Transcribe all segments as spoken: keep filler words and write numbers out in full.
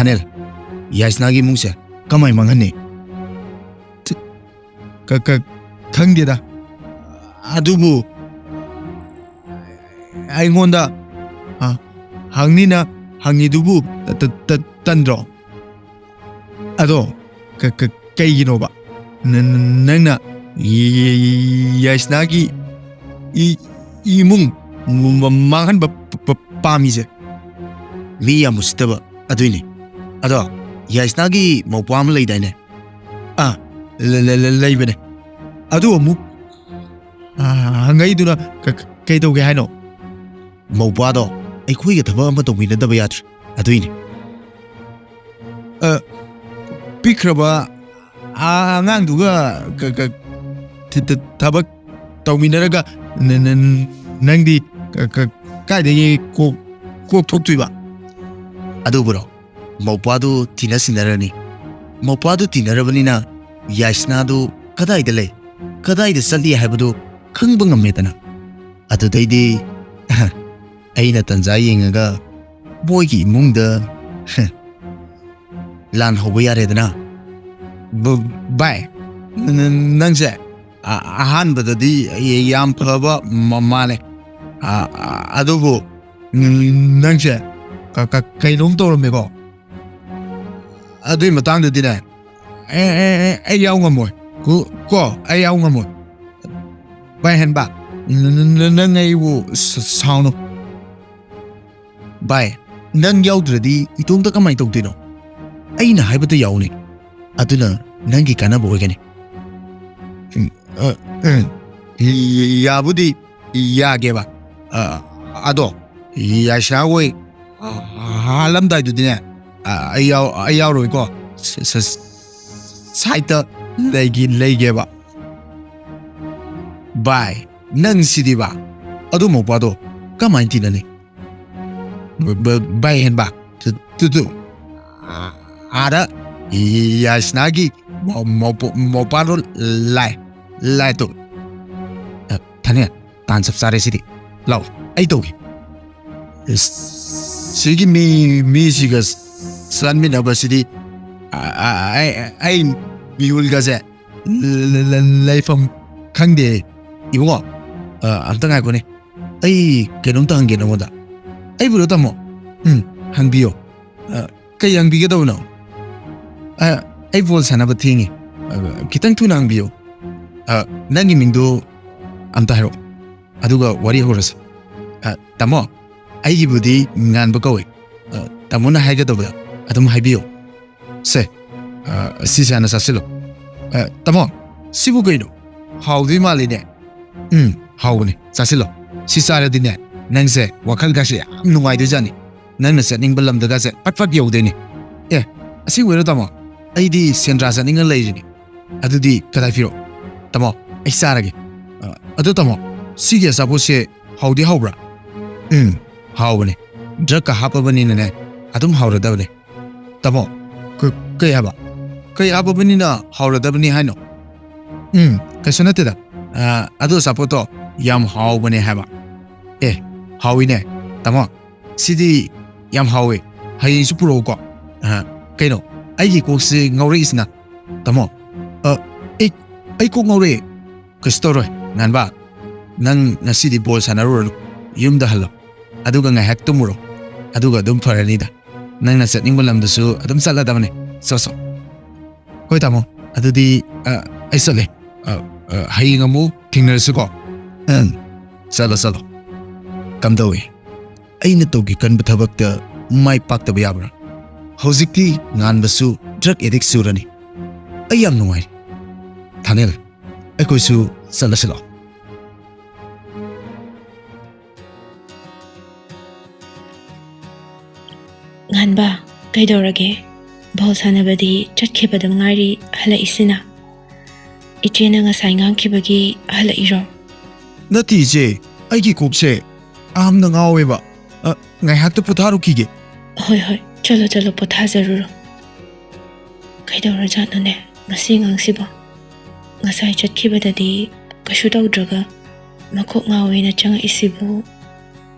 ꯑꯅꯤꯜ, ꯌꯥꯏꯁꯅꯥꯒꯤ ꯏꯃꯨꯡꯁꯦ ꯀꯃꯥꯏ ꯃꯥꯡꯍꯟꯅꯤ? ꯈ-, ꯈ-, ꯈꯪꯗꯦꯗ꯫ ꯑꯗꯨꯕꯨ ꯑꯩꯉꯣꯟꯗ, ꯑ, ꯍꯪꯅꯤꯅ ꯍꯪꯉꯤꯗꯨꯕꯨ ꯇ-, ꯇ-, ꯇ-, ꯇꯟꯗ꯭ꯔꯣ? ꯑꯗꯣ ꯀ-, ꯀ-, ꯀꯩꯒꯤꯅꯣꯕ? ꯅ-, ꯅ-, ꯅꯪꯅ ꯌ-, ꯌ-, ꯌ-, ꯌꯥꯏꯁꯅꯥꯒꯤ ꯏ-, ꯏꯃꯨꯡ ꯃ-, ꯃ-, ꯃꯥꯡꯍꯟꯕ ꯄ-, ꯄ-, ꯄꯥꯝꯃꯤꯁꯦ? ꯃꯤ ꯌꯥꯝ ꯎꯁꯤꯠꯇꯕ ꯑꯗꯨꯏꯅꯦ꯫ ꯑꯗꯣ ꯌꯥꯏꯁꯅꯥꯒꯤ ꯃꯧꯄ꯭ꯋꯥ ꯑꯃ ꯂꯩꯗꯥꯏꯅꯦ? ꯑꯥ, ꯂ-, ꯂ-, ꯂ-, ꯂꯩꯕꯅꯦ꯫ ꯑꯗꯨ ꯑꯃꯨꯛ, ꯑꯥ, ꯍꯪꯉꯛꯏꯗꯨꯅ ꯀ-, ꯀ-, ꯀꯩꯗꯧꯒꯦ ꯍꯥꯏꯅꯣ? ꯃꯧꯄ꯭ꯋꯥꯗꯣ ꯑꯩꯈꯣꯏꯒ ꯊꯕꯛ ꯑꯃ ꯇꯧꯃꯤꯟꯅꯗꯕ ꯌꯥꯗ꯭ꯔꯦ꯫ ꯑꯗꯨꯏꯅꯦ꯫ ꯑ, ꯄꯤꯛꯈ꯭ꯔꯕ ꯑ-, ꯑꯉꯥꯡꯗꯨꯒ ꯀ-, ꯀ-, ꯊ-, ꯊ-, ꯊꯕꯛ ꯇꯧꯃꯤꯟꯅꯔꯒ ꯅ-, ꯅ-, ꯅꯪꯗꯤ ꯀ-, ꯀ-, ꯀꯥꯏꯗꯒꯤ ꯀꯣꯛ, ꯀꯣꯛ ꯊꯣꯛꯇꯣꯏꯕ? ꯑꯗꯨꯕꯨꯔꯣ, ꯃꯧꯄ꯭ꯋꯥꯗꯨ ꯊꯤꯅ ꯁꯤꯟꯅꯔꯅꯤ꯫ ꯃꯧꯄ꯭ꯋꯥꯗꯨ ꯊꯤꯅꯔꯕꯅꯤꯅ ꯌꯥꯏꯁꯅꯥꯗꯨ ꯀꯗꯥꯏꯗ ꯂꯩ, ꯀꯗꯥꯏꯗ ꯆꯠꯂꯤ ꯍꯥꯏꯕꯗꯨ ꯈꯪꯕ ꯉꯝꯃꯦꯗꯅ꯫ ꯑꯗꯨꯗꯩꯗꯤ ꯑꯩꯅ ꯇꯟꯖꯥ ꯌꯦꯡꯉꯒ ꯃꯣꯏꯒꯤ ꯏꯃꯨꯡꯗ ꯂꯥꯟ ꯍꯧꯕ ꯌꯥꯔꯦꯗꯅ꯫ ꯚ-, ꯚꯥꯏ, ꯅ-, ꯅ-, ꯅꯪꯁꯦ ꯑ-, ꯑꯍꯥꯟꯕꯗꯗꯤ ꯌꯥꯝ ꯐꯕ ꯃ-, ꯃꯥꯜꯂꯦ꯫ ꯑ-, ꯑ-, ꯑꯗꯨꯕꯨ ꯅ-, ꯅꯪꯁꯦ ꯀ-, ꯀ-, ꯀꯩꯅꯣꯝ ꯇꯧꯔꯝꯃꯦꯀꯣ꯫ ꯑꯗꯨꯏ ꯃꯇꯥꯡꯗꯗꯤꯅꯦ, ꯑꯦ, ꯑꯦ, ꯑꯦ, ꯑꯩ ꯌꯥꯎ ꯉꯝꯃꯣꯏ꯫ ꯀꯣ, ꯀꯣ, ꯑꯩ ꯌꯥꯎ ꯉꯝꯃꯣꯏ꯫ ꯚꯥꯏ ꯍꯦꯟꯕ, ꯅ-, ꯅ-, ꯅ-, ꯅꯪ ꯑꯩꯕꯨ ꯁ-, ꯁꯥꯎꯅꯨ꯫ ꯚꯥꯏ, ꯅꯪ ꯌꯥꯎꯗ꯭ꯔꯗꯤ ꯏꯇꯣꯝꯇ ꯀꯃꯥꯏꯅ ꯇꯧꯗꯣꯏꯅꯣ? ꯑꯩꯅ ꯍꯥꯏꯕꯗ ꯌꯥꯎꯅꯦ꯫ ꯑꯗꯨꯅ ꯅꯪꯒꯤ ꯀꯥꯟꯅꯕ ꯑꯣꯏꯒꯅꯤ꯫ ꯎꯝ, ꯑ, ꯎꯝ꯫ ꯌꯥꯕꯨꯗꯤ ꯌꯥꯒꯦꯕ꯫ ꯑ, ꯑꯗꯣ ꯌꯥꯏꯁꯅꯥ ꯍꯣꯏ ꯍꯥꯠꯂꯝꯗꯥꯏꯗꯨꯗꯤꯅꯦ, ꯑ, ꯑꯩ ꯌꯥꯎ-, ꯑꯩ ꯌꯥꯎꯔꯣꯏꯀꯣ꯫ ꯁ-, ꯁ-, ꯁꯥꯏꯠꯇ ꯂꯩꯒꯦ-, ꯂꯩꯒꯦꯕ꯫ ꯚꯥꯏ, ꯅꯪ ꯁꯤꯗꯤꯕ꯫ ꯑꯗꯨ ꯃꯧꯄꯥꯗꯣ ꯀꯃꯥꯏꯅ ꯇꯤꯟꯅꯅꯤ? ꯚ-, ꯚ-, ꯚꯥꯏ ꯍꯦꯟꯕ, ꯇꯨ, ꯇꯨ, ꯇꯨ꯫ ꯑꯥꯗ ꯌꯥꯏꯁꯅꯥꯒꯤ ꯃꯧ-, ꯃꯧ-, ꯃꯧꯄꯥꯗꯣ ꯂꯥꯛꯑꯦ, ꯂꯥꯛꯑꯦ ꯇꯨ꯫ ꯑ, ꯊꯥꯅꯦꯜ, ꯇꯥꯟ ꯆꯞ ꯆꯥꯔꯦ ꯁꯤꯗꯤ꯫ ꯂꯥꯛꯑꯣ, ꯑꯩ ꯇꯧꯒꯦ꯫ ꯁꯤꯒꯤ ꯃꯤ, ꯃꯤꯁꯤꯒ ꯆꯠꯃꯤꯟꯅꯕꯁꯤꯗꯤ ꯑ- ꯑ- ꯑꯩ ꯑꯩ ꯃꯤꯍꯨꯜꯒꯁꯦ ꯂ- ꯂ- ꯂ- ꯂꯩꯐꯝ ꯈꯪꯗꯦ꯫ ꯏꯕꯨꯡꯉꯣ, ꯑ, ꯑꯝꯇ ꯉꯥꯏꯈꯣꯅꯦ, ꯑꯩ ꯀꯩꯅꯣꯝꯇ ꯍꯪꯒꯦ ꯅꯉꯣꯟꯗ꯫ ꯑꯩꯕꯨꯔꯣ ꯇꯥꯃꯣ? ꯎꯝ, ꯍꯪꯕꯤꯌꯣ꯫ ꯑ, ꯀꯩ ꯍꯪꯕꯤꯒꯗꯧꯕꯅꯣ? ꯑ, ꯑꯩ ꯕꯣꯜ ꯁꯥꯟꯅꯕ ꯊꯦꯡꯉꯤ꯫ ꯑ, ꯈꯤꯇꯪ ꯊꯨꯅ ꯍꯪꯕꯤꯌꯨ꯫ ꯑ, ꯅꯪꯒꯤ ꯃꯤꯡꯗꯨ ꯑꯝꯇ ꯍꯥꯏꯔꯛꯑꯣ, ꯑꯗꯨꯒ ꯋꯥꯔꯤ ꯍꯧꯔꯁꯤ꯫ ꯑ, ꯇꯥꯃꯣ, ꯑꯩꯒꯤꯕꯨꯗꯤ ꯉꯥꯟꯕ ꯀꯧꯏ꯫ ꯑ, ꯇꯥꯃꯣꯅ ꯍꯥꯏꯒꯗꯧꯕꯗ ꯑꯗꯨꯝ ꯍꯥꯏꯕꯤꯌꯨ꯫ ꯁꯦ, ꯑ, ꯁꯤꯁꯦ ꯍꯥꯟꯅ ꯆꯥꯁꯤꯜꯂꯣ꯫ ꯑ, ꯇꯥꯃꯣ, ꯁꯤꯕꯨ ꯀꯩꯅꯣ? ꯍꯥꯎꯗꯣꯏ ꯃꯥꯜꯂꯤꯅꯦ꯫ ꯎꯝ, ꯍꯥꯎꯕꯅꯦ, ꯆꯥꯁꯤꯜꯂꯣ꯫ ꯁꯤ ꯆꯥꯔꯗꯤꯅꯦ, ꯅꯪꯁꯦ ꯋꯥꯈꯜꯒꯁꯦ ꯌꯥꯝ ꯅꯨꯡꯉꯥꯏꯗꯣꯏꯖꯥꯠꯅꯤ꯫ ꯅꯪꯅ ꯆꯠꯅꯤꯡꯕ ꯂꯝꯗꯒꯁꯦ ꯐꯠ ꯐꯠ ꯌꯧꯗꯣꯏꯅꯤ꯫ ꯑꯦ, ꯑꯁꯦꯡꯕꯩꯔꯣ ꯇꯥꯃꯣ? ꯑꯩꯗꯤ ꯁꯦꯟꯗ꯭ꯔꯥ ꯆꯠꯅꯤꯡꯉ ꯂꯩꯔꯤꯅꯤ꯫ ꯑꯗꯨꯗꯤ ꯀꯗꯥꯏ ꯄꯤꯔꯛꯑꯣ? ꯇꯥꯃꯣ, ꯑꯩ ꯆꯥꯔꯒꯦ꯫ ꯑ, ꯑꯗꯣ ꯇꯥꯃꯣ, ꯁꯤꯒꯤ ꯑꯆꯥꯄꯣꯠꯁꯦ ꯍꯥꯎꯗꯤ ꯍꯥꯎꯕ꯭ꯔꯥ? ꯎꯝ, ꯍꯥꯎꯕꯅꯦ꯫ ꯗ꯭ꯔꯛꯀ ꯍꯥꯞꯄꯕꯅꯤꯅꯅꯦ, ꯑꯗꯨꯝ ꯍꯥꯎꯔꯗꯕꯅꯦ꯫ ꯇꯥꯃꯣ, ꯀ- ꯀꯩ ꯍꯥꯏꯕ? ꯀꯩ ꯍꯥꯞꯄꯕꯅꯤꯅ ꯍꯥꯎꯔꯗꯕꯅꯤ ꯍꯥꯏꯅꯣ? ꯎꯝ, ꯀꯩꯁꯨ ꯅꯠꯇꯦꯗ꯫ ꯑ, ꯑꯗꯨ ꯑꯆꯥꯄꯣꯠꯇꯣ ꯌꯥꯝ ꯍꯥꯎꯕꯅꯦ ꯍꯥꯏꯕ꯫ ꯑꯦ, ꯍꯥꯎꯏꯅꯦ꯫ ꯇꯥꯃꯣ, ꯁꯤꯗꯤ ꯌꯥꯝ ꯍꯥꯎꯋꯦ꯫ ꯍꯌꯦꯡꯁꯨ ꯄꯨꯔꯛꯎꯀꯣ꯫ ꯑ, ꯀꯩꯅꯣ, ꯑꯩꯒꯤ ꯀꯣꯛꯁꯦ ꯉꯥꯎꯔꯛꯏꯁꯤꯅ? ꯇꯥꯃꯣ, ꯑ, ꯑꯩ, ꯑꯩ ꯀꯣꯛ ꯉꯥꯎꯔꯛꯑꯦ꯫ ꯀꯩꯁꯨ ꯇꯧꯔꯣꯏ, ꯉꯥꯟꯕ꯫ ꯅꯪ ꯉꯁꯤꯗꯤ ꯕꯣꯜ ꯁꯥꯟꯅꯔꯨꯔꯅꯨ꯫ ꯌꯨꯝꯗ ꯍꯜꯂꯣ꯫ ꯑꯗꯨꯒ ꯉꯥꯏꯍꯥꯛ ꯇꯨꯝꯃꯨꯔꯣ꯫ ꯑꯗꯨꯒ ꯑꯗꯨꯝ ꯐꯔꯅꯤꯗ꯫ ꯅꯪꯅ ꯆꯠꯅꯤꯡꯕ ꯂꯝꯗꯨꯁꯨ ꯑꯗꯨꯝ ꯆꯠꯂꯗꯕꯅꯦ꯫ ꯆꯣ, ꯆꯣ꯫ ꯍꯣꯏ, ꯇꯥꯃꯣ꯫ ꯑꯗꯨꯗꯤ, ꯑ, ꯑꯩ ꯆꯠꯂꯦ꯫ ꯑ, ꯑ, ꯍꯌꯦꯡ ꯑꯃꯨꯛ ꯊꯦꯡꯅꯔꯁꯤꯀꯣ꯫ ꯎꯝ꯫ ꯆꯠꯂꯣ, ꯆꯠꯂꯣ꯫ ꯀꯝꯗꯧꯏ? ꯑꯩꯅ ꯇꯧꯒꯦ ꯈꯟꯕ ꯊꯕꯛꯇ ꯃꯥꯏ ꯄꯥꯛꯇꯕ ꯌꯥꯕ꯭ꯔꯥ? ꯍꯧꯖꯤꯛꯇꯤ ꯉꯥꯟꯕꯁꯨ ꯗ꯭ꯔꯒ ꯑꯦꯗꯤꯛ ꯆꯨꯔꯅꯤ꯫ ꯑꯩ ꯌꯥꯝ ꯅꯨꯡꯉꯥꯏꯔꯦ꯫ ꯊꯥꯅꯦꯜ, ꯑꯩꯈꯣꯏꯁꯨ ꯆꯠꯂꯁꯤ ꯂꯥꯛꯑꯣ꯫ ꯉꯥꯟꯕ, ꯀꯩꯗꯧꯔꯒꯦ? ꯕꯣꯜ ꯁꯥꯟꯅꯕꯗꯤ ꯆꯠꯈꯤꯕꯗ ꯉꯥꯏꯔꯤ ꯍꯜꯂꯛꯏꯁꯤꯅ꯫ ꯏꯆꯦꯅ ꯉꯁꯥꯏ ꯉꯥꯡꯈꯤꯕꯒꯤ ꯍꯜꯂꯛꯏꯔꯣ? ꯅꯠꯇꯦ ꯏꯆꯦ, ꯑꯩꯒꯤ ꯀꯣꯛꯁꯦ ꯌꯥꯝꯅ ꯉꯥꯎꯋꯦꯕ꯫ ꯑ, ꯉꯥꯏꯍꯥꯛꯇ ꯄꯣꯊꯥꯔꯨꯈꯤꯒꯦ꯫ ꯍꯣꯏ, ꯍꯣꯏ, ꯆꯠꯂꯣ, ꯆꯠꯂꯣ, ꯄꯣꯊꯥꯖꯔꯨꯔꯣ꯫ ꯀꯩꯗꯧꯔꯖꯥꯠꯅꯣꯅꯦ ꯉꯁꯤ ꯑꯉꯥꯡꯁꯤꯕꯣ? ꯉꯁꯥꯏ ꯆꯠꯈꯤꯕꯗꯗꯤ ꯀꯩꯁꯨ ꯇꯧꯗ꯭ꯔꯒ ꯃꯀꯣꯛ ꯉꯥꯎꯋꯦꯅ ꯆꯪꯉꯛꯏꯁꯤꯕꯨ?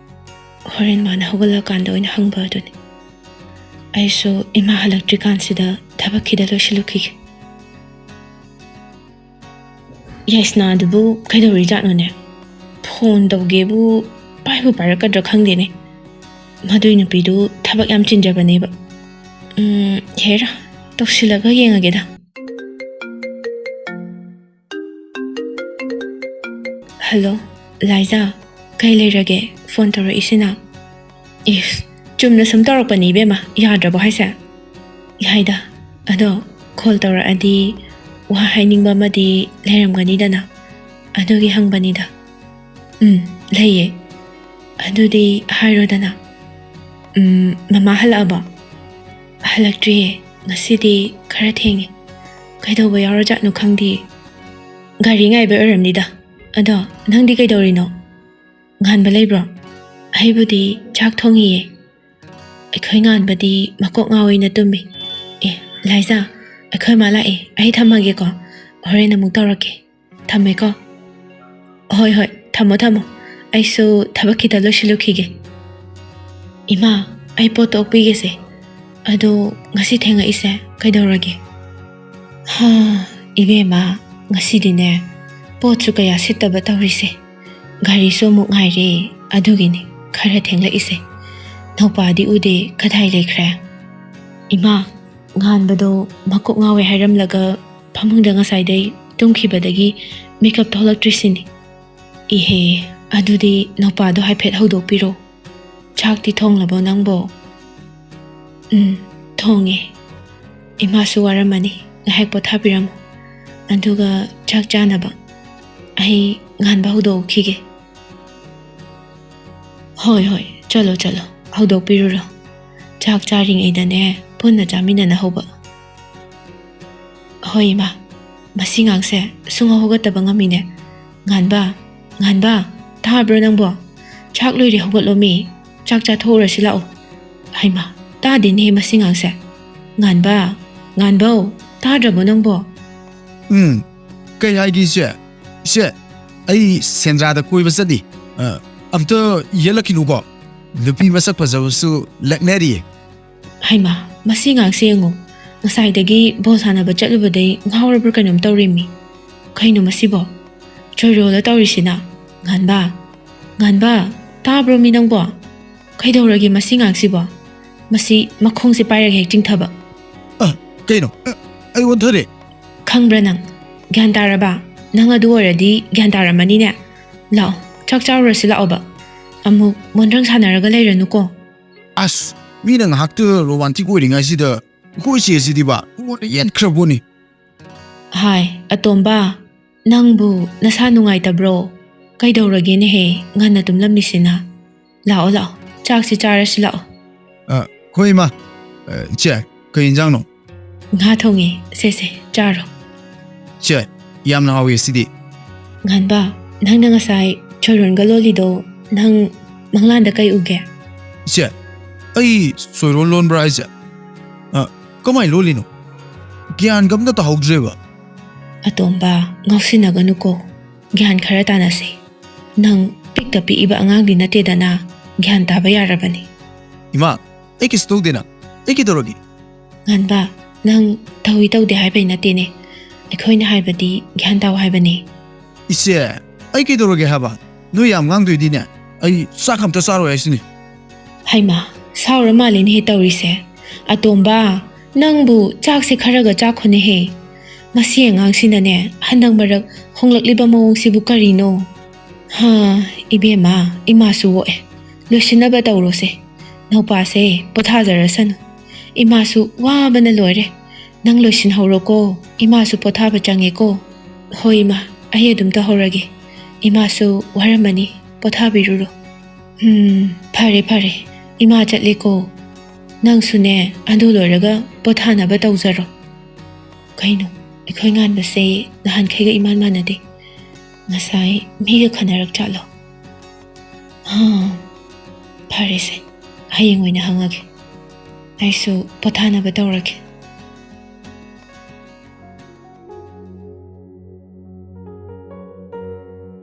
ꯍꯣꯔꯦꯟ ꯃꯥꯅ ꯍꯧꯒꯠꯂꯀꯥꯟꯗ ꯑꯣꯏꯅ ꯍꯪꯕ ꯑꯗꯨꯅꯤ꯫ ꯑꯩꯁꯨ ꯏꯃꯥ ꯍꯜꯂꯛꯇ꯭ꯔꯤꯀꯥꯟꯁꯤꯗ ꯊꯕꯛ ꯈꯤꯇ ꯂꯣꯏꯁꯤꯜꯂꯨꯈꯤꯒꯦ꯫ ꯌꯥꯏꯁꯅꯥꯗꯨꯕꯨ ꯀꯩꯗꯧꯔꯤꯖꯥꯠꯅꯣꯅꯦ? ꯐꯣꯟ ꯇꯧꯒꯦꯕꯨ ꯄꯥꯏꯕꯨ ꯄꯥꯏꯔꯛꯀꯗ꯭ꯔꯥ ꯈꯪꯗꯦꯅꯦ꯫ ꯃꯗꯨꯏ ꯅꯨꯄꯤꯗꯨ ꯊꯕꯛ ꯌꯥꯝ ꯆꯤꯟꯖꯕꯅꯦꯕ꯫ ꯎꯝ, ꯍꯦꯔꯥ, ꯇꯧꯁꯤꯜꯂꯒ ꯌꯦꯡꯉꯒꯦꯗ꯫ ꯍꯜꯂꯣ, ꯂꯥꯏꯖꯥ, ꯀꯩ ꯂꯩꯔꯒꯦ ꯐꯣꯟ ꯇꯧꯔꯛꯏꯁꯤꯅ? ꯏꯁ, ꯆꯨꯝꯅ ꯁꯨꯝ ꯇꯧꯔꯛꯄꯅꯤ ꯏꯕꯦꯝꯃ, ꯌꯥꯗ꯭ꯔꯕꯣ ꯍꯥꯏꯁꯦ? ꯌꯥꯏꯗ, ꯑꯗꯣ ꯀꯣꯜ ꯇꯧꯔꯛꯑꯗꯤ ꯋꯥ ꯍꯥꯏꯅꯤꯡꯕ ꯑꯃꯗꯤ ꯂꯩꯔꯝꯒꯅꯤꯗꯅ, ꯑꯗꯨꯒꯤ ꯍꯪꯕꯅꯤꯗ꯫ ꯎꯝ, ꯂꯩꯌꯦ꯫ ꯑꯗꯨꯗꯤ ꯍꯥꯏꯔꯣꯗꯅ꯫ ꯎꯝ, ꯃꯃꯥ ꯍꯜꯂꯛꯑꯕꯣ? ꯍꯜꯂꯛꯇ꯭ꯔꯤꯌꯦ, ꯉꯁꯤꯗꯤ ꯈꯔ ꯊꯦꯡꯉꯦ꯫ ꯀꯩꯗꯧꯕ ꯌꯥꯎꯔꯖꯥꯠꯅꯣ ꯈꯪꯗꯤꯌꯦ꯫ ꯒꯥꯔꯤ ꯉꯥꯏꯕꯩ ꯑꯣꯏꯔꯝꯅꯤꯗ꯫ ꯑꯗꯣ ꯅꯪꯗꯤ ꯀꯩꯗꯧꯔꯤꯅꯣ? ꯉꯥꯟꯕ ꯂꯩꯕ꯭ꯔꯣ? ꯑꯩꯕꯨꯗꯤ ꯆꯥꯛ ꯊꯣꯡꯉꯤꯌꯦ꯫ ꯑꯩꯈꯣꯏ ꯉꯥꯟꯕꯗꯤ ꯃꯀꯣꯛ ꯉꯥꯎꯏꯅ ꯇꯨꯝꯃꯤ꯫ ꯑꯦ, ꯂꯥꯏꯖꯥ, ꯑꯩꯈꯣꯏ ꯃꯥ ꯂꯥꯛꯑꯦ, ꯑꯩ ꯊꯝꯃꯒꯦꯀꯣ, ꯍꯣꯔꯦꯟ ꯑꯃꯨꯛ ꯇꯧꯔꯛꯀꯦ꯫ ꯊꯝꯃꯦꯀꯣ꯫ ꯍꯣꯏ, ꯍꯣꯏ, ꯊꯝꯃꯣ, ꯊꯝꯃꯣ꯫ ꯑꯩꯁꯨ ꯊꯕꯛ ꯈꯤꯇ ꯂꯣꯏꯁꯤꯜꯂꯨꯈꯤꯒꯦ꯫ ꯏꯃꯥ, ꯑꯩ ꯄꯣꯠꯇꯣ ꯑꯣꯛꯄꯤꯒꯦꯁꯦ꯫ ꯑꯗꯣ ꯉꯁꯤ ꯊꯦꯡꯉꯛꯏꯁꯦ ꯀꯩꯗꯧꯔꯒꯦ? ꯍꯥ, ꯏꯕꯦꯝꯃ, ꯉꯁꯤꯗꯤꯅꯦ, ꯄꯣꯠꯁꯨ ꯀꯌꯥ ꯁꯤꯠꯇꯕ ꯇꯧꯔꯤꯁꯦ꯫ ꯒꯥꯔꯤꯁꯨ ꯑꯃꯨꯛ ꯉꯥꯏꯔꯦ, ꯑꯗꯨꯒꯤꯅꯤ ꯈꯔ ꯊꯦꯡꯂꯛꯏꯁꯦ꯫ ꯅꯧꯄꯥꯗꯤ ꯎꯗꯦ, ꯀꯗꯥꯏ ꯂꯩꯈ꯭ꯔꯦ? ꯏꯃꯥ, ꯉꯥꯟꯕꯗꯣ ꯃꯀꯣꯛ ꯉꯥꯎꯋꯦ ꯍꯥꯏꯔꯝꯂꯒ ꯐꯃꯨꯡꯗ ꯉꯁꯥꯏꯗꯩ ꯇꯨꯝꯈꯤꯕꯗꯒꯤ ꯃꯤꯀꯞ ꯊꯣꯛꯂꯛꯇ꯭ꯔꯤꯁꯤꯅꯤ꯫ ꯏꯍꯦ, ꯑꯗꯨꯗꯤ ꯅꯧꯄꯥꯗꯣ ꯍꯥꯏꯐꯦꯠ ꯍꯧꯗꯣꯛꯄꯤꯔꯣ꯫ ꯆꯥꯛꯇꯤ ꯊꯣꯡꯂꯕꯣ ꯅꯪꯕꯣ? ꯎꯝ, ꯊꯣꯡꯉꯦ꯫ ꯏꯃꯥꯁꯨ ꯋꯥꯔꯝꯃꯅꯤ, ꯉꯥꯏꯍꯥꯛ ꯄꯣꯊꯥꯕꯤꯔꯝꯃꯨ꯫ ꯑꯗꯨꯒ ꯆꯥꯛ ꯆꯥꯅꯕ ꯑꯩ ꯉꯥꯟꯕ ꯍꯧꯗꯣꯛꯈꯤꯒꯦ꯫ ꯍꯣꯏ, ꯍꯣꯏ, ꯆꯠꯂꯣ, ꯆꯠꯂꯣ, ꯍꯧꯗꯣꯛꯄꯤꯔꯨꯔꯣ꯫ ꯆꯥꯛ ꯆꯥꯔꯤꯉꯩꯗꯅꯦ, ꯄꯨꯟꯅ ꯆꯥꯃꯤꯟꯅꯅꯍꯧꯕ꯫ ꯍꯣꯏ, ꯏꯃꯥ, ꯃꯁꯤ ꯉꯥꯡꯁꯦ ꯁꯨꯡꯍꯧ ꯍꯧꯒꯠꯇꯕ ꯉꯝꯃꯤꯅꯦ꯫ ꯉꯥꯟꯕ, ꯉꯥꯟꯕ, ꯇꯥꯕ꯭ꯔꯣ ꯅꯪꯕꯣ? ꯆꯥꯛ ꯂꯣꯏꯔꯦ, ꯍꯧꯒꯠꯂꯣꯃꯤ꯫ ꯆꯥꯛ ꯆꯥꯊꯣꯛꯎꯔꯁꯤ ꯂꯥꯛꯑꯣ꯫ ꯍꯩꯃꯥ, ꯇꯥꯗꯦꯅꯦ ꯃꯁꯤ ꯉꯥꯡꯁꯦ꯫ ꯉꯥꯟꯕ, ꯉꯥꯟꯕꯧ, ꯇꯥꯗ꯭ꯔꯕꯣ ꯅꯪꯕꯣ? ꯎꯝ, ꯀꯩ ꯍꯥꯏꯒꯦ ꯏꯆꯦ? ꯏꯆꯦ, ꯑꯩ ꯁꯦꯟꯗ꯭ꯔꯥꯗ ꯀꯣꯏꯕ ꯆꯠꯂꯤ꯫ ꯑ, ꯑꯝꯇ ꯌꯦꯠꯂꯛꯈꯤꯅꯨꯀꯣ꯫ ꯅꯨꯄꯤ ꯃꯁꯛ ꯐꯖꯕꯁꯨ ꯂꯛꯅꯔꯤꯌꯦ꯫ ꯍꯩꯃꯥ, ꯃꯁꯤ ꯉꯥꯡꯁꯦ ꯌꯦꯡꯉꯨ꯫ ꯉꯁꯥꯏꯗꯒꯤ ꯕꯣꯜ ꯁꯥꯟꯅꯕ ꯆꯠꯂꯨꯕꯗꯩ ꯉꯥꯎꯔꯕ꯭ꯔꯥ ꯀꯩꯅꯣꯝ ꯇꯧꯔꯦꯃꯤ꯫ ꯀꯩꯅꯣ ꯃꯁꯤꯕꯣ? ꯆꯣꯏꯔꯣꯜꯂ ꯇꯧꯔꯤꯁꯤꯅ? ꯉꯥꯟꯕ, ꯉꯥꯟꯕ, ꯇꯥꯕ꯭ꯔꯣ ꯃꯤ ꯅꯪꯕꯣ? ꯀꯩꯗꯧꯔꯒꯦ ꯃꯁꯤ ꯉꯥꯡꯁꯤꯕꯣ? ꯃꯁꯤ ꯃꯈꯣꯡꯁꯦ ꯄꯥꯏꯔꯒ ꯍꯦꯛ ꯆꯤꯡꯊꯕ꯫ ꯑ, ꯀꯩꯅꯣ? ꯑ, ꯑꯩ ꯑꯣꯟꯊꯔꯦ꯫ ꯈꯪꯕ꯭ꯔꯥ ꯅꯪ? ꯒ꯭ꯌꯥꯟ ꯇꯥꯔꯕ? ꯅꯪ ꯑꯗꯨ ꯑꯣꯏꯔꯗꯤ ꯒ꯭ꯌꯥꯟ ꯇꯥꯔꯝꯃꯅꯤꯅꯦ꯫ ꯂꯥꯛꯑꯣ, ꯆꯥꯛ ꯆꯥꯔꯨꯔꯁꯤ ꯂꯥꯛꯑꯣꯕ꯫ ꯑꯃꯨꯛ ꯃꯣꯟꯗ꯭ꯔꯪ ꯁꯥꯟꯅꯔꯒ ꯂꯩꯔꯅꯨꯀꯣ꯫ ꯑꯁ, ꯃꯤꯅ ꯉꯥꯏꯍꯥꯛꯇ ꯔꯣꯃꯥꯟꯇꯤꯛ ꯑꯣꯏꯔꯤꯉꯩꯁꯤꯗ ꯑꯩꯈꯣꯏ ꯆꯦꯁꯤꯗꯤꯕ ꯑꯩꯉꯣꯟꯗ ꯌꯦꯠꯈ꯭ꯔꯕꯣꯅꯤ꯫ ꯍꯥꯏ, ꯑꯇꯣꯝꯕ, ꯅꯪꯕꯨ ꯅꯁꯥ ꯅꯨꯡꯉꯥꯏꯇꯕ꯭ꯔꯣ? ꯀꯩꯗꯧꯔꯒꯦꯅꯦꯍꯦ? ꯉꯟꯅ ꯇꯨꯝꯂꯝꯃꯤꯁꯤꯅ꯫ ꯂꯥꯛꯑꯣ, ꯂꯥꯛꯑꯣ, ꯆꯥꯛꯁꯤ ꯆꯥꯔꯁꯤ ꯂꯥꯛꯑꯣ꯫ ꯑ, ꯍꯣꯏ ꯏꯃꯥ꯫ ꯑ, ꯏꯆꯦ, ꯀꯩ ꯏꯟꯖꯥꯡꯅꯣ? ꯉꯥ ꯊꯣꯡꯉꯦ, ꯁꯦ, ꯁꯦ, ꯆꯥꯔꯣ꯫ ꯏꯆꯦ, ꯌꯥꯝꯅ ꯍꯥꯎꯋꯦ ꯁꯤꯗꯤ꯫ ꯉꯥꯟꯕ, ꯅꯪꯅ ꯉꯁꯥꯏ ꯆꯣꯏꯔꯣꯟꯒ ꯂꯣꯜꯂꯤꯗꯣ ꯅꯪ ꯃꯪꯂꯥꯟꯗ ꯀꯩ ꯎꯒꯦ? ꯏꯆꯦ, ꯑꯩ ꯆꯣꯏꯔꯣꯟ ꯂꯣꯟꯕ꯭ꯔꯥ ꯍꯥꯏꯁꯦ? ꯑ, ꯀꯃꯥꯏ ꯂꯣꯜꯂꯤꯅꯣ? ꯒ꯭ꯌꯥꯟꯒ ꯑꯝꯇ ꯇꯥꯍꯧꯗ꯭ꯔꯦꯕ꯫ ꯑꯇꯣꯝꯕ, ꯉꯥꯎꯁꯤꯟꯅꯒꯅꯨꯀꯣ꯫ ꯒ꯭ꯌꯥꯟ ꯈꯔ ꯇꯥꯅꯁꯦ꯫ ꯅꯪ ꯄꯤꯛꯇ ꯄꯤꯛꯏꯕ ꯑꯉꯥꯡꯗꯤ ꯅꯠꯇꯦꯗꯅ, ꯒ꯭ꯌꯥꯟ ꯇꯥꯕ ꯌꯥꯔꯕꯅꯤ꯫ ꯏꯃꯥ, ꯑꯩ ꯀꯩꯁꯨ ꯇꯧꯗꯦꯅ꯫ ꯑꯩ ꯀꯩꯗꯧꯔꯒꯦ? ꯉꯥꯟꯕ, ꯅꯪ ꯇꯧꯏ ꯇꯧꯗꯦ ꯍꯥꯏꯕꯩ ꯅꯠꯇꯦꯅꯦ꯫ ꯑꯩꯈꯣꯏꯅ ꯍꯥꯏꯕꯗꯤ ꯒ꯭ꯌꯥꯟ ꯇꯥꯎ ꯍꯥꯏꯕꯅꯦ꯫ ꯏꯆꯦ, ꯑꯩ ꯀꯩꯗꯧꯔꯒꯦ ꯍꯥꯏꯕ? ꯅꯣꯏ ꯌꯥꯝ ꯉꯥꯡꯗꯣꯏꯗꯤꯅꯦ, ꯑꯩ ꯆꯥꯛ ꯑꯝꯇ ꯆꯥꯔꯣꯏ ꯍꯥꯏꯁꯤꯅꯤ꯫ ꯍꯩꯃꯥ, ꯁꯥꯎꯔ ꯃꯥꯜꯂꯦꯅꯦꯍꯦ ꯇꯧꯔꯤꯁꯦ꯫ ꯑꯇꯣꯝꯕ, ꯅꯪꯕꯨ ꯆꯥꯛꯁꯦ ꯈꯔꯒ ꯆꯥꯈꯣꯅꯦꯍꯦ꯫ ꯃꯁꯤ ꯑꯉꯥꯡꯁꯤꯅꯅꯦ, ꯍꯟꯗꯛ ꯃꯔꯛ ꯍꯣꯡꯂꯛꯂꯤꯕ ꯃꯑꯣꯡꯁꯤꯕꯨ ꯀꯔꯤꯅꯣ? ꯍꯥ, ꯏꯕꯦꯝꯃ, ꯏꯃꯥꯁꯨ ꯑꯣꯛꯑꯦ꯫ ꯂꯣꯏꯁꯤꯟꯅꯕ ꯇꯧꯔꯣꯁꯦ꯫ ꯅꯧꯄꯥꯁꯦ ꯄꯣꯊꯥꯖꯔꯁꯅꯨ꯫ ꯏꯃꯥꯁꯨ ꯋꯥꯕꯅ ꯂꯣꯏꯔꯦ꯫ ꯅꯪ ꯂꯣꯏꯁꯤꯟꯍꯧꯔꯣꯀꯣ꯫ ꯏꯃꯥꯁꯨ ꯄꯣꯊꯥꯕ ꯆꯪꯉꯦꯀꯣ꯫ ꯍꯣꯏ ꯏꯃꯥ, ꯑꯩ ꯑꯗꯨꯝ ꯇꯧꯍꯧꯔꯒꯦ꯫ ꯏꯃꯥꯁꯨ ꯋꯥꯔꯝꯃꯅꯤ, ꯄꯣꯊꯥꯕꯤꯔꯨꯔꯣ꯫ ꯎꯝ, ꯐꯔꯦ ꯐꯔꯦ, ꯏꯃꯥ ꯆꯠꯂꯦꯀꯣ꯫ ꯅꯪꯁꯨꯅꯦ, ꯑꯗꯨ ꯂꯣꯏꯔꯒ ꯄꯣꯊꯥꯅꯕ ꯇꯧꯖꯔꯣ꯫ ꯀꯩꯅꯣ, ꯑꯩꯈꯣꯏ ꯉꯥꯟꯕꯁꯦ ꯅꯍꯥꯟꯈꯩꯒ ꯏꯃꯥꯟ ꯃꯥꯟꯅꯗꯦ꯫ ꯉꯁꯥꯏ ꯃꯤꯒ ꯈꯟꯅꯔꯛ ꯆꯠꯂꯣ? ꯑꯥ, ꯐꯔꯦꯁꯦ, ꯍꯌꯦꯡ ꯑꯣꯏꯅ ꯍꯪꯉꯒꯦ꯫ ꯑꯩꯁꯨ ꯄꯣꯊꯥꯅꯕ ꯇꯧꯔꯒꯦ꯫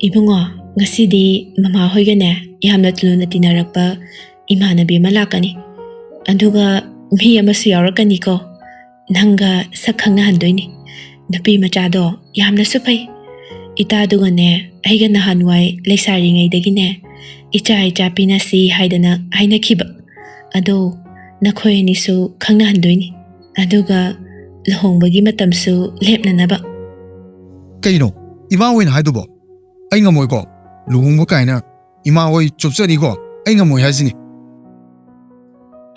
ꯏꯕꯨꯡꯉꯣ, ꯉꯁꯤꯗꯤ ꯃꯃꯥ ꯍꯣꯏꯒꯅꯦ ꯌꯥꯝꯅ ꯂꯨꯅ ꯇꯤꯟꯅꯔꯛꯄ ꯏꯃꯥꯟꯅꯕꯤ ꯑꯃ ꯂꯥꯛꯀꯅꯤ꯫ ꯑꯗꯨꯒ ꯃꯤ ꯑꯃꯁꯨ ꯌꯥꯎꯔꯛꯀꯅꯤꯀꯣ꯫ ꯅꯪꯒ ꯁꯛ ꯈꯪꯅꯍꯟꯗꯣꯏꯅꯤ꯫ ꯅꯨꯄꯤ ꯃꯆꯥꯗꯣ ꯌꯥꯝꯅꯁꯨ ꯐꯩ꯫ ꯏꯇꯥꯗꯨꯒꯅꯦ, ꯑꯩꯒ ꯅꯍꯥꯟꯋꯥꯏ ꯂꯩꯁꯥꯔꯤꯉꯩꯗꯒꯤꯅꯦ, ꯏꯆꯥ ꯏꯆꯥ ꯄꯤꯅꯁꯤ ꯍꯥꯏꯗꯅ ꯍꯥꯏꯅꯈꯤꯕ꯫ ꯑꯗꯣ ꯅꯈꯣꯏ ꯑꯅꯤꯁꯨ ꯈꯪꯅꯍꯟꯗꯣꯏꯅꯤ꯫ ꯑꯗꯨꯒ ꯂꯨꯍꯣꯡꯕꯒꯤ ꯃꯇꯝꯁꯨ ꯂꯦꯞꯅꯅꯕ꯫ ꯀꯩꯅꯣ? ꯏꯃꯥ ꯍꯣꯏꯅ ꯍꯥꯏꯗꯨꯕꯣ? ꯑꯩ ꯉꯝꯃꯣꯏꯀꯣ꯫ ꯂꯨꯍꯣꯡꯕ ꯀꯥꯏꯅ ꯏꯃꯥ ꯍꯣꯏ ꯆꯣꯞꯆꯅꯤꯀꯣ꯫ ꯑꯩ ꯉꯝꯃꯣꯏ ꯍꯥꯏꯁꯤꯅꯤ꯫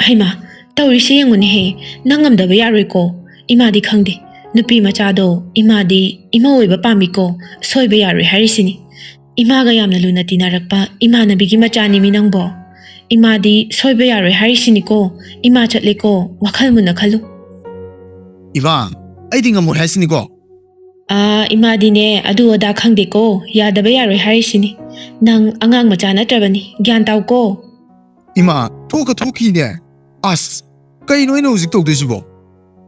ꯍꯩꯃꯥ, ꯇꯧꯔꯤꯁꯤ ꯌꯦꯡꯉꯨꯅꯦꯍꯦ꯫ ꯅꯪ ꯉꯝꯗꯕ ꯌꯥꯔꯣꯏꯀꯣ꯫ ꯏꯃꯥꯗꯤ ꯈꯪꯗꯦ꯫ ꯅꯨꯄꯤ ꯃꯆꯥꯗꯣ ꯏꯃꯥꯗꯤ ꯏꯃꯧ ꯑꯣꯏꯕ ꯄꯥꯝꯃꯤꯀꯣ꯫ ꯁꯣꯏꯕ ꯌꯥꯔꯣꯏ ꯍꯥꯏꯔꯤꯁꯤꯅꯤ꯫ ꯏꯃꯥꯒ ꯌꯥꯝꯅ ꯂꯨꯅ ꯇꯤꯟꯅꯔꯛꯄ ꯏꯃꯥꯟꯅꯕꯤꯒꯤ ꯃꯆꯥꯅꯤꯃꯤ ꯅꯪꯕꯣ꯫ ꯏꯃꯥꯗꯤ ꯁꯣꯏꯕ ꯌꯥꯔꯣꯏ ꯍꯥꯏꯔꯤꯁꯤꯅꯤꯀꯣ꯫ ꯏꯃꯥ ꯆꯠꯂꯦꯀꯣ, ꯋꯥꯈꯜ ꯃꯨꯟꯅ ꯈꯜꯂꯨ꯫ ꯏꯃꯥ, ꯑꯩꯗꯤ ꯉꯝꯃꯣꯏ ꯍꯥꯏꯁꯤꯅꯤꯀꯣ꯫ ꯑꯥ, ꯏꯃꯥꯗꯤꯅꯦ, ꯑꯗꯨ ꯑꯗꯥ ꯈꯪꯗꯦꯀꯣ, ꯌꯥꯗꯕ ꯌꯥꯔꯣꯏ ꯍꯥꯏꯔꯤꯁꯤꯅꯤ꯫ ꯅꯪ ꯑꯉꯥꯡ ꯃꯆꯥ ꯅꯠꯇ꯭ꯔꯕꯅꯤ, ꯒ꯭ꯌꯥꯟ ꯇꯥꯎꯀꯣ꯫ ꯏꯃꯥ, ꯊꯣꯛꯀ ꯊꯣꯛꯈꯤꯅꯦ꯫ ꯑꯁ, ꯀꯩꯅꯣ ꯑꯩꯅ ꯍꯧꯖꯤꯛ ꯇꯧꯗꯣꯏꯁꯤꯕꯣ?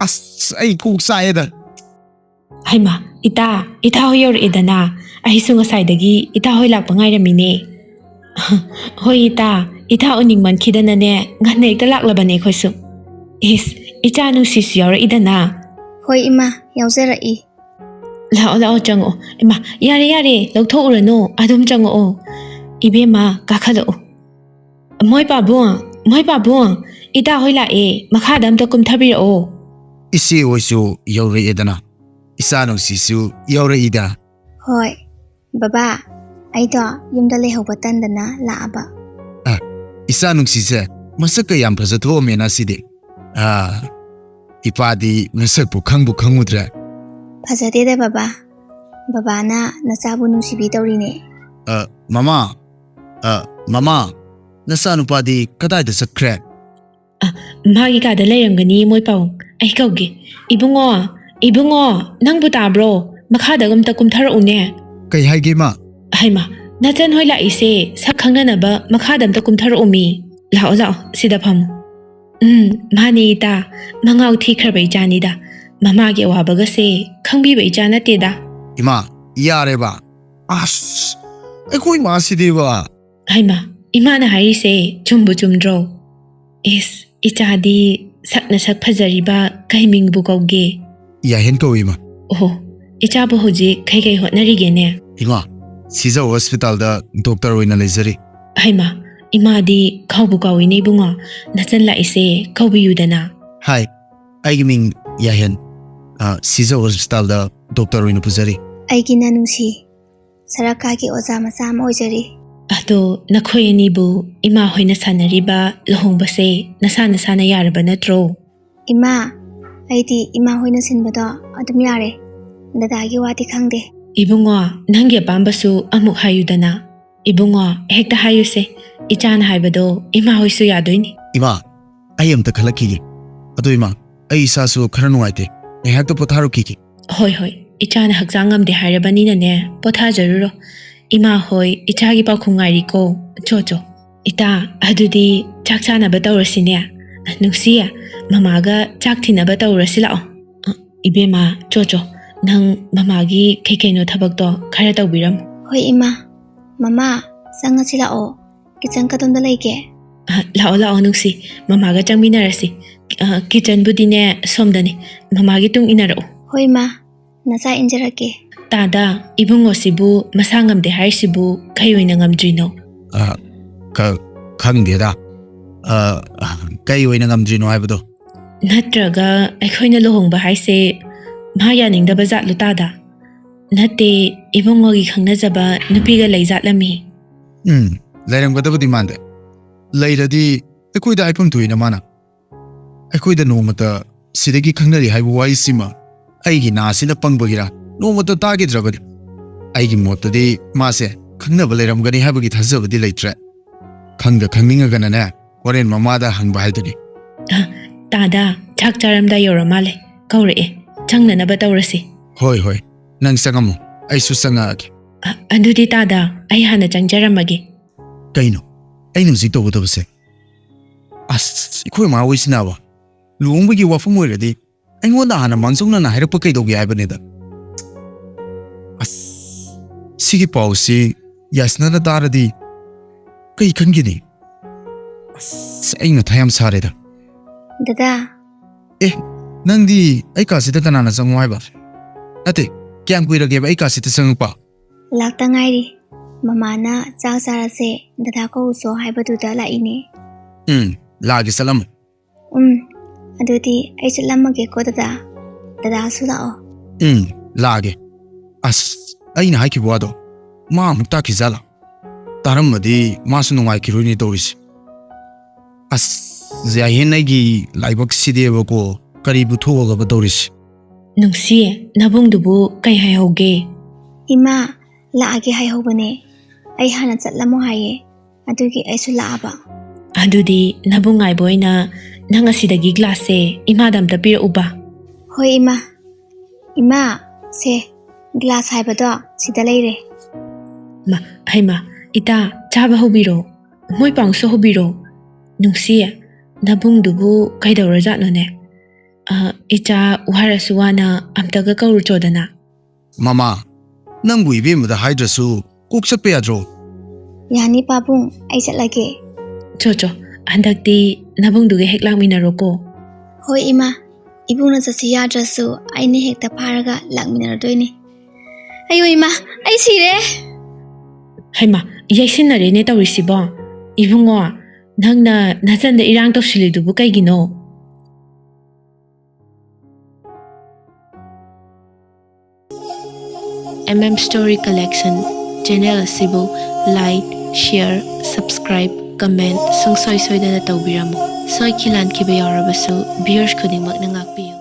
ꯑꯁ, ꯑꯩ ꯀꯣꯛ ꯆꯥꯛꯑꯦꯗ꯫ ꯍꯩꯃꯥ, ꯏꯇꯥ, ꯏꯇꯥ ꯍꯣꯏ ꯌꯧꯔꯛꯑꯦꯗꯅ꯫ ꯑꯩꯁꯨ ꯉꯁꯥꯏꯗꯒꯤ ꯏꯇꯥ ꯍꯣꯏ ꯂꯥꯛꯄ ꯉꯥꯏꯔꯝꯃꯤꯅꯦ꯫ ꯍꯣꯏ ꯏꯇꯥ, ꯏꯇꯥ ꯎꯅꯤꯡꯃꯟꯈꯤꯗꯅꯅꯦ, ꯉꯟꯅ ꯍꯦꯛꯇ ꯂꯥꯛꯂꯕꯅꯦ ꯑꯩꯈꯣꯏꯁꯨ꯫ ꯏꯁ, ꯏꯆꯥ ꯅꯨꯡꯁꯤꯁꯨ ꯌꯥꯎꯔꯛꯏꯗꯅ꯫ ꯍꯣꯏ ꯏꯃꯥ, ꯌꯥꯎꯖꯔꯛꯏ꯫ ꯂꯥꯛꯑꯣ, ꯂꯥꯛꯑꯣ, ꯆꯪꯉꯛꯑꯣ꯫ ꯏꯃꯥ, ꯌꯥꯔꯦ, ꯌꯥꯔꯦ, ꯂꯧꯊꯣꯛꯎꯔꯅꯨ, ꯑꯗꯨꯝ ꯆꯪꯉꯛꯑꯣ꯫ ꯏꯕꯦꯝꯃ, ꯀꯥꯈꯠꯂꯛꯑꯣ꯫ ꯃꯣꯏ ꯄꯥꯕꯨꯡ, ꯃꯣꯏ ꯄꯥꯕꯨꯡ, ꯏꯇꯥ ꯍꯣꯏ ꯂꯥꯛꯑꯦ, ꯃꯈꯥꯗ ꯑꯝꯇ ꯀꯨꯝꯊꯕꯤꯔꯛꯑꯣ꯫ ꯏꯆꯦ ꯍꯣꯏꯁꯨ ꯌꯧꯔꯛꯑꯦꯗꯅ, ꯏꯆꯥ ꯅꯨꯡꯁꯤꯁꯨ ꯌꯧꯔꯛꯏꯗ꯫ ꯍꯣꯏ, ꯕꯕꯥ, ꯑꯩꯗꯣ ꯌꯨꯝꯗ ꯂꯩꯍꯧꯕ ꯇꯟꯗꯅ ꯂꯥꯛꯑꯕ꯫ ꯑ, ꯏꯆꯥ ꯅꯨꯡꯁꯤꯁꯦ ꯃꯁꯛꯀ ꯌꯥꯝ ꯐꯖꯊꯣꯛꯑꯝꯃꯦꯅ ꯁꯤꯗꯤ꯫ ꯑ, ꯏꯄꯥꯗꯤ ꯃꯁꯛꯄꯨ ꯈꯪꯕꯨ ꯈꯪꯉꯨꯗ꯭ꯔꯦ꯫ ꯐꯖꯗꯦꯗ ꯕꯕꯥ, ꯕꯕꯥꯅ ꯅꯆꯥꯕꯨ ꯅꯨꯡꯁꯤꯕꯤ ꯇꯧꯔꯤꯅꯦ꯫ ꯑ, ꯃꯃꯥ, ꯑ, ꯃꯃꯥ, ꯅꯆꯥꯅꯨꯄꯥꯗꯤ ꯀꯗꯥꯏꯗ ꯆꯠꯈ꯭ꯔꯦ? ꯑ, ꯃꯥꯒꯤ ꯀꯥꯗ ꯂꯩꯔꯝꯒꯅꯤ, ꯃꯣꯏ ꯄꯥꯕꯨꯡ꯫ ꯑꯩ ꯀꯧꯒꯦ꯫ ꯏꯕꯨꯡꯉꯣ, ꯏꯕꯨꯡꯉꯣ, ꯅꯪꯕꯨ ꯇꯥꯕ꯭ꯔꯣ? ꯃꯈꯥꯗ ꯑꯝꯇ ꯀꯨꯝꯊꯔꯛꯎꯅꯦ꯫ ꯀꯩ ꯍꯥꯏꯒꯦ, ꯏꯃꯥ? ꯍꯩꯃꯥ, ꯅꯆꯟ ꯍꯣꯏ ꯂꯥꯛꯏꯁꯦ, ꯁꯛ ꯈꯪꯅꯅꯕ ꯃꯈꯥꯗ ꯑꯝꯇ ꯀꯨꯝꯊꯔꯛꯎꯃꯤ꯫ ꯂꯥꯛꯑꯣ, ꯂꯥꯛꯑꯣ, ꯁꯤꯗ ꯐꯝꯃꯨ꯫ ꯎꯝ, ꯃꯥꯅꯦ ꯏꯇꯥ, ꯃꯉꯥꯎ ꯊꯤꯈ꯭ꯔꯕ ꯏꯆꯥꯅꯤꯗ꯫ ꯃꯃꯥꯒꯤ ꯑꯋꯥꯕꯒꯁꯦ ꯈꯪꯕꯤꯕ ꯏꯆꯥ ꯅꯠꯇꯦꯗ꯫ ꯏꯃꯥ, ꯌꯥꯔꯦꯕ꯫ ꯑꯁ, ꯑꯩꯈꯣꯏ ꯃꯥꯁꯤꯗꯤꯕ꯫ ꯍꯩꯃꯥ, ꯏꯃꯥꯅ ꯍꯥꯏꯔꯤꯁꯦ ꯆꯨꯝꯕꯨ ꯆꯨꯝꯗ꯭ꯔꯣ? ꯏꯁ, ꯏꯆꯥꯗꯤ ꯁꯛ ꯅꯁꯛ ꯐꯖꯔꯤꯕ ꯀꯩ ꯃꯤꯡꯕꯨ ꯀꯧꯒꯦ? ꯌꯥꯍꯦꯟ ꯀꯧꯏ, ꯏꯃꯥ꯫ ꯑꯣꯍꯣ, ꯏꯆꯥꯕꯨ ꯍꯧꯖꯤꯛ ꯀꯩ ꯀꯩ ꯍꯣꯠꯅꯔꯤꯒꯦꯅꯦ? ꯏꯃꯥ, ꯁꯤꯖ ꯍꯣꯁꯄꯤꯇꯥꯜꯗ ꯗꯣꯛꯇꯔ ꯑꯣꯏꯅ ꯂꯩꯖꯔꯤ꯫ ꯍꯩꯃꯥ, ꯏꯃꯥꯗꯤ ꯀꯥꯎꯕꯨ ꯀꯥꯎꯏꯅꯦ ꯏꯕꯨꯡꯉꯣ, ꯅꯆꯟ ꯂꯥꯛꯏꯁꯦ ꯀꯧꯕꯤꯌꯨꯗꯅ꯫ ꯍꯥꯏ, ꯑꯩꯒꯤ ꯃꯤꯡ ꯌꯥꯍꯦꯟ꯫ ꯑ, ꯁꯤꯖ ꯍꯣꯁꯄꯤꯇꯥꯜꯗ ꯗꯣꯛꯇꯔ ꯑꯣꯏꯅ ꯄꯨꯖꯔꯤ꯫ ꯑꯩꯒꯤꯅ ꯅꯨꯡꯁꯤ, ꯁꯔꯀꯥꯔꯒꯤ ꯑꯣꯖꯥ ꯃꯆꯥ ꯑꯃ ꯑꯣꯏꯖꯔꯤ꯫ ꯑꯗꯣ ꯅꯈꯣꯏ ꯑꯅꯤꯕꯨ ꯏꯃꯥ ꯍꯣꯏꯅ ꯁꯥꯟꯅꯔꯤꯕ ꯂꯨꯍꯣꯡꯕꯁꯦ ꯅꯁꯥ ꯅꯁꯥꯅ ꯌꯥꯔꯕ ꯅꯠꯇ꯭ꯔꯣ? ꯏꯃꯥ, ꯑꯩꯗꯤ ꯏꯃꯥ ꯍꯣꯏꯅ ꯁꯤꯟꯕꯗꯣ ꯑꯗꯨꯝ ꯌꯥꯔꯦ꯫ ꯗꯗꯥꯒꯤ ꯋꯥꯗꯤ ꯈꯪꯗꯦ꯫ ꯏꯕꯨꯡꯉꯣ, ꯅꯪꯒꯤ ꯑꯄꯥꯝꯕꯁꯨ ꯑꯃꯨꯛ ꯍꯥꯏꯌꯨꯗꯅ꯫ ꯏꯕꯨꯡꯉꯣ, ꯍꯦꯛꯇ ꯍꯥꯏꯌꯨꯁꯦ꯫ ꯏꯆꯥꯅ ꯍꯥꯏꯕꯗꯣ ꯏꯃꯥ ꯍꯣꯏꯁꯨ ꯌꯥꯗꯣꯏꯅꯤ꯫ ꯏꯃꯥ, ꯑꯩ ꯑꯝꯇ ꯈꯜꯂꯛꯈꯤꯒꯦ꯫ ꯑꯗꯣ ꯏꯃꯥ, ꯑꯩ ꯏꯁꯥꯁꯨ ꯈꯔ ꯅꯨꯡꯉꯥꯏꯇꯦ, ꯉꯥꯏꯍꯥꯛꯇ ꯄꯣꯊꯥꯔꯨꯈꯤꯒꯦ꯫ ꯍꯣꯏ, ꯍꯣꯏ, ꯏꯆꯥꯅ ꯍꯛꯆꯥꯡ ꯉꯝꯗꯦ ꯍꯥꯏꯔꯕꯅꯤꯅꯅꯦ, ꯄꯣꯊꯥꯖꯔꯨꯔꯣ꯫ ꯏꯃꯥ ꯍꯣꯏ ꯏꯆꯥꯒꯤ ꯄꯥꯎꯈꯨꯝ ꯉꯥꯏꯔꯤꯀꯣ꯫ ꯆꯣ, ꯆꯣ꯫ ꯏꯇꯥ, ꯑꯗꯨꯗꯤ ꯆꯥꯛ ꯆꯥꯅꯕ ꯇꯧꯔꯁꯤꯅꯦ꯫ ꯅꯨꯡꯁꯤ, ꯃꯃꯥꯒ ꯆꯥꯛ ꯊꯤꯟꯅꯕ ꯇꯧꯔꯁꯤ ꯂꯥꯛꯑꯣ꯫ ꯑ, ꯏꯕꯦꯝꯃ, ꯆꯣ, ꯆꯣ, ꯅꯪ ꯃꯃꯥꯒꯤ ꯀꯩ ꯀꯩꯅꯣ ꯊꯕꯛꯇꯣ ꯈꯔ ꯇꯧꯕꯤꯔꯝꯃꯨ꯫ ꯍꯣꯏ ꯏꯃꯥ꯫ ꯃꯃꯥ, ꯆꯪꯉꯁꯤ ꯂꯥꯛꯑꯣ꯫ ꯀꯤꯆꯟ ꯀꯗꯣꯝꯗ ꯂꯩꯒꯦ? ꯑ, ꯂꯥꯛꯑꯣ, ꯂꯥꯛꯑꯣ ꯅꯨꯡꯁꯤ, ꯃꯃꯥꯒ ꯆꯪꯃꯤꯟꯅꯔꯁꯤ꯫ ꯑ, ꯀꯤꯆꯟꯕꯨꯗꯤꯅꯦ ꯁꯣꯝꯗꯅꯤ, ꯃꯃꯥꯒꯤ ꯇꯨꯡ ꯏꯟꯅꯔꯛꯑꯣ꯫ ꯍꯣꯏ ꯏꯃꯥ, ꯅꯆꯥ ꯏꯟꯖꯔꯛꯀꯦ꯫ ꯇꯥꯗ, ꯏꯕꯨꯡꯉꯣꯁꯤꯕꯨ ꯃꯁꯥ ꯉꯝꯗꯦ ꯍꯥꯏꯔꯤꯁꯤꯕꯨ ꯀꯩ ꯑꯣꯏꯅ ꯉꯝꯗ꯭ꯔꯤꯅꯣ? ꯑ, ꯈ-, ꯈꯪꯗꯦꯗ꯫ ꯑ, ꯀꯩ ꯑꯣꯏꯅ ꯉꯝꯗ꯭ꯔꯤꯅꯣ ꯍꯥꯏꯕꯗꯣ? ꯅꯠꯇ꯭ꯔꯒ ꯑꯩꯈꯣꯏꯅ ꯂꯨꯍꯣꯡꯕ ꯍꯥꯏꯁꯦ ꯃꯥ ꯌꯥꯅꯤꯡꯗꯕ ꯖꯥꯠꯂꯣ ꯇꯥꯗ? ꯅꯠꯇꯦ, ꯏꯕꯨꯡꯉꯣꯒꯤ ꯈꯪꯅꯖꯕ ꯅꯨꯄꯤꯒ ꯂꯩ ꯖꯥꯠꯂꯝꯃꯤ꯫ ꯎꯝ, ꯂꯩꯔꯝꯒꯗꯕꯗꯤ ꯃꯥꯟꯗꯦ꯫ ꯂꯩꯔꯗꯤ ꯑꯩꯈꯣꯏꯗ ꯍꯥꯏꯐꯝ ꯊꯣꯛꯏꯅ ꯃꯥꯅ꯫ ꯑꯩꯈꯣꯏꯗ ꯅꯣꯡꯃꯇ ꯁꯤꯗꯒꯤ ꯈꯪꯅꯔꯤ ꯍꯥꯏꯕ ꯋꯥꯔꯤꯁꯤꯃ ꯑꯩꯒꯤ ꯅꯥꯁꯤꯅ ꯄꯪꯕꯒꯤꯔ ꯅꯣꯡꯃꯇ ꯇꯥꯈꯤꯗ꯭ꯔꯕꯅꯤ꯫ ꯑꯩꯒꯤ ꯃꯣꯠꯇꯗꯤ ꯃꯥꯁꯦ ꯈꯪꯅꯕ ꯂꯩꯔꯝꯒꯅꯤ ꯍꯥꯏꯕꯒꯤ ꯊꯥꯖꯕꯗꯤ ꯂꯩꯇ꯭ꯔꯦ꯫ ꯈꯪꯗ ꯈꯪꯅꯤꯡꯉꯒꯅꯅꯦ, ꯍꯣꯔꯦꯟ ꯃꯃꯥꯗ ꯍꯪꯕ ꯍꯥꯏꯗꯨꯅꯤ꯫ ꯑ, ꯇꯥꯗ, ꯆꯥꯛ ꯆꯥꯔꯝꯗꯥꯏ ꯌꯧꯔ ꯃꯥꯜꯂꯦ꯫ ꯀꯧꯔꯛꯑꯦ, ꯆꯪꯅꯅꯕ ꯇꯧꯔꯁꯤ꯫ ꯍꯣꯏ, ꯍꯣꯏ, ꯅꯪ ꯆꯪꯉꯝꯃꯣ, ꯑꯩꯁꯨ ꯆꯪꯉꯛꯑꯒꯦ꯫ ꯑ, ꯑꯗꯨꯗꯤ ꯇꯥꯗ, ꯑꯩ ꯍꯥꯟꯅ ꯆꯪꯖꯔꯝꯃꯒꯦ꯫ ꯀꯩꯅꯣ ꯑꯩꯅ ꯍꯧꯖꯤꯛ ꯇꯧꯒꯗꯕꯁꯦ? ꯑꯁ, ꯑꯩꯈꯣꯏ ꯃꯥ ꯍꯣꯏꯁꯤꯅꯕ ꯂꯨꯍꯣꯡꯕꯒꯤ ꯋꯥꯐꯝ ꯑꯣꯏꯔꯗꯤ ꯑꯩꯉꯣꯟꯗ ꯍꯥꯟꯅ ꯃꯥꯡꯖꯧꯅꯅ ꯍꯥꯏꯔꯛꯄ ꯀꯩꯗꯧꯒꯦ ꯍꯥꯏꯕꯅꯤꯗ꯫ ꯑꯁ, ꯁꯤꯒꯤ ꯄꯥꯎꯁꯤ ꯌꯥꯏꯁꯅꯥꯅ ꯇꯥꯔꯗꯤ ꯀꯩ ꯈꯟꯒꯅꯤ? ꯑꯁ, ꯑꯩ ꯃꯊꯥ ꯌꯥꯝ ꯁꯥꯔꯦꯗ꯫ ꯗꯗꯥ꯫ ꯑꯦ, ꯅꯪꯗꯤ ꯑꯩ ꯀꯥꯁꯤꯗ ꯀꯅꯥꯅ ꯆꯪꯉꯣ ꯍꯥꯏꯕ? ꯅꯠꯇꯦ, ꯀꯌꯥꯝ ꯀꯨꯏꯔꯒꯦꯕ ꯑꯩ ꯀꯥꯁꯤꯗ ꯆꯪꯉꯛꯄ? ꯂꯥꯛꯇ ꯉꯥꯏꯔꯤ꯫ ꯃꯃꯥꯅ ꯆꯥꯛ ꯆꯥꯔꯁꯦ, ꯗꯗꯥ ꯀꯧꯔꯨꯆꯣ ꯍꯥꯏꯕꯗꯨꯗ ꯂꯥꯛꯏꯅꯦ꯫ ꯎꯝ, ꯂꯥꯛꯑꯒꯦ, ꯆꯠꯂꯝꯃꯣ꯫ ꯎꯝ, ꯑꯗꯨꯗꯤ ꯑꯩ ꯆꯠꯂꯝꯃꯒꯦꯀꯣ ꯗꯗꯥ꯫ ꯗꯗꯥꯁꯨ ꯂꯥꯛꯑꯣ꯫ ꯎꯝ, ꯂꯥꯛꯑꯒꯦ꯫ ꯑꯁ, ꯑꯩꯅ ꯍꯥꯏꯈꯤꯕ ꯋꯥꯗꯣ ꯃꯥ ꯑꯃꯨꯛ ꯇꯥꯈꯤꯖꯥꯠꯂꯥ? ꯇꯥꯔꯝꯃꯗꯤ ꯃꯥꯁꯨ ꯅꯨꯡꯉꯥꯏꯈꯤꯔꯣꯏꯅꯦ ꯇꯧꯔꯤꯁꯦ꯫ ꯑꯁ, ꯌꯥꯏꯍꯦꯟ, ꯑꯩꯒꯤ ꯂꯥꯏꯕꯛꯁꯤꯗꯤꯕꯀꯣ, ꯀꯔꯤꯕꯨ ꯊꯣꯛꯑꯒꯕ ꯇꯧꯔꯤꯁꯦ? ꯅꯨꯡꯁꯤ, ꯅꯕꯨꯡꯗꯨꯕꯨ ꯀꯩ ꯍꯥꯏꯍꯧꯒꯦ? ꯏꯃꯥ, ꯂꯥꯛꯑꯒꯦ ꯍꯥꯏꯍꯧꯕꯅꯦ꯫ ꯑꯩ ꯍꯥꯟꯅ ꯆꯠꯂꯝꯃꯣ ꯍꯥꯏꯌꯦ꯫ ꯑꯗꯨꯒꯤ ꯑꯩꯁꯨ ꯂꯥꯛꯑꯕ꯫ ꯑꯗꯨꯗꯤ ꯅꯕꯨꯡ ꯉꯥꯏꯕ ꯑꯣꯏꯅ ꯅꯪ ꯑꯁꯤꯗꯒꯤ ꯒ꯭ꯂꯥꯁꯁꯦ ꯏꯃꯥꯗ ꯑꯝꯇ ꯄꯤꯔꯛꯎꯕ꯫ ꯍꯣꯏ ꯏꯃꯥ꯫ ꯏꯃꯥ, ꯁꯦ, ꯒ꯭ꯂꯥꯁ ꯍꯥꯏꯕꯗꯣ ꯁꯤꯗ ꯂꯩꯔꯦ꯫ ꯃꯥ, ꯍꯩꯃꯥ, ꯏꯇꯥ, ꯆꯥꯕ ꯍꯧꯕꯤꯔꯣ, ꯃꯣꯏ ꯄꯥꯎꯁꯨ ꯍꯧꯕꯤꯔꯣ꯫ ꯅꯨꯡꯁꯤ, ꯅꯕꯨꯡꯗꯨꯕꯨ ꯀꯩꯗꯧꯔꯖꯥꯠꯅꯣꯅꯦ? ꯑ, ꯏꯆꯥ ꯋꯥꯔꯁꯨ ꯋꯥꯅ ꯑꯝꯇꯒ ꯀꯧꯔꯨꯆꯣꯗꯅ꯫ ꯃꯃꯥ, ꯅꯪꯕꯨ ꯏꯕꯦꯝꯃꯗ ꯍꯥꯏꯗ꯭ꯔꯁꯨ ꯀꯣꯛ ꯆꯠꯄ ꯌꯥꯗ꯭ꯔꯣ? ꯌꯥꯅꯤ ꯄꯥꯕꯨꯡ, ꯑꯩ ꯆꯠꯂꯒꯦ꯫ ꯆꯣ ꯆꯣ, ꯍꯟꯗꯛꯇꯤ ꯅꯕꯨꯡꯗꯨꯒ ꯍꯦꯛ ꯂꯥꯛꯃꯤꯟꯅꯔꯣꯀꯣ꯫ ꯍꯣꯏ ꯏꯃꯥ, ꯏꯕꯨꯡꯅ ꯆꯠꯁꯤ ꯌꯥꯗ꯭ꯔꯁꯨ ꯑꯩꯅ ꯍꯦꯛꯇ ꯐꯥꯔꯒ ꯂꯥꯛꯃꯤꯟꯅꯔꯗꯣꯏꯅꯤ꯫ ꯑꯌꯣ ꯏꯃꯥ, ꯑꯩ ꯁꯤꯔꯦ꯫ ꯍꯩꯃꯥ, ꯌꯩꯁꯤꯟꯅꯔꯦꯅꯦ ꯇꯧꯔꯤꯁꯤꯕꯣ꯫ ꯏꯕꯨꯡꯉꯣ, ꯅꯪꯅ ꯅꯆꯟꯗ ꯏꯔꯥꯡ ꯇꯧꯁꯤꯜꯂꯤꯗꯨꯕꯨ ꯀꯩꯒꯤꯅꯣ? M M Story Collection channel ꯑꯁꯤꯕꯨ like, share, subscribe, comment ꯁꯨꯡꯁꯣꯏ ꯁꯣꯏꯗꯅ ꯇꯧꯕꯤꯔꯝꯃꯨ꯫ ꯁꯣꯏꯈꯤ ꯂꯥꯟꯈꯤꯕ ꯌꯥꯎꯔꯕꯁꯨ viewers ꯈꯨꯗꯤꯡꯃꯛꯅ ꯉꯥꯛꯄꯤꯌꯨ꯫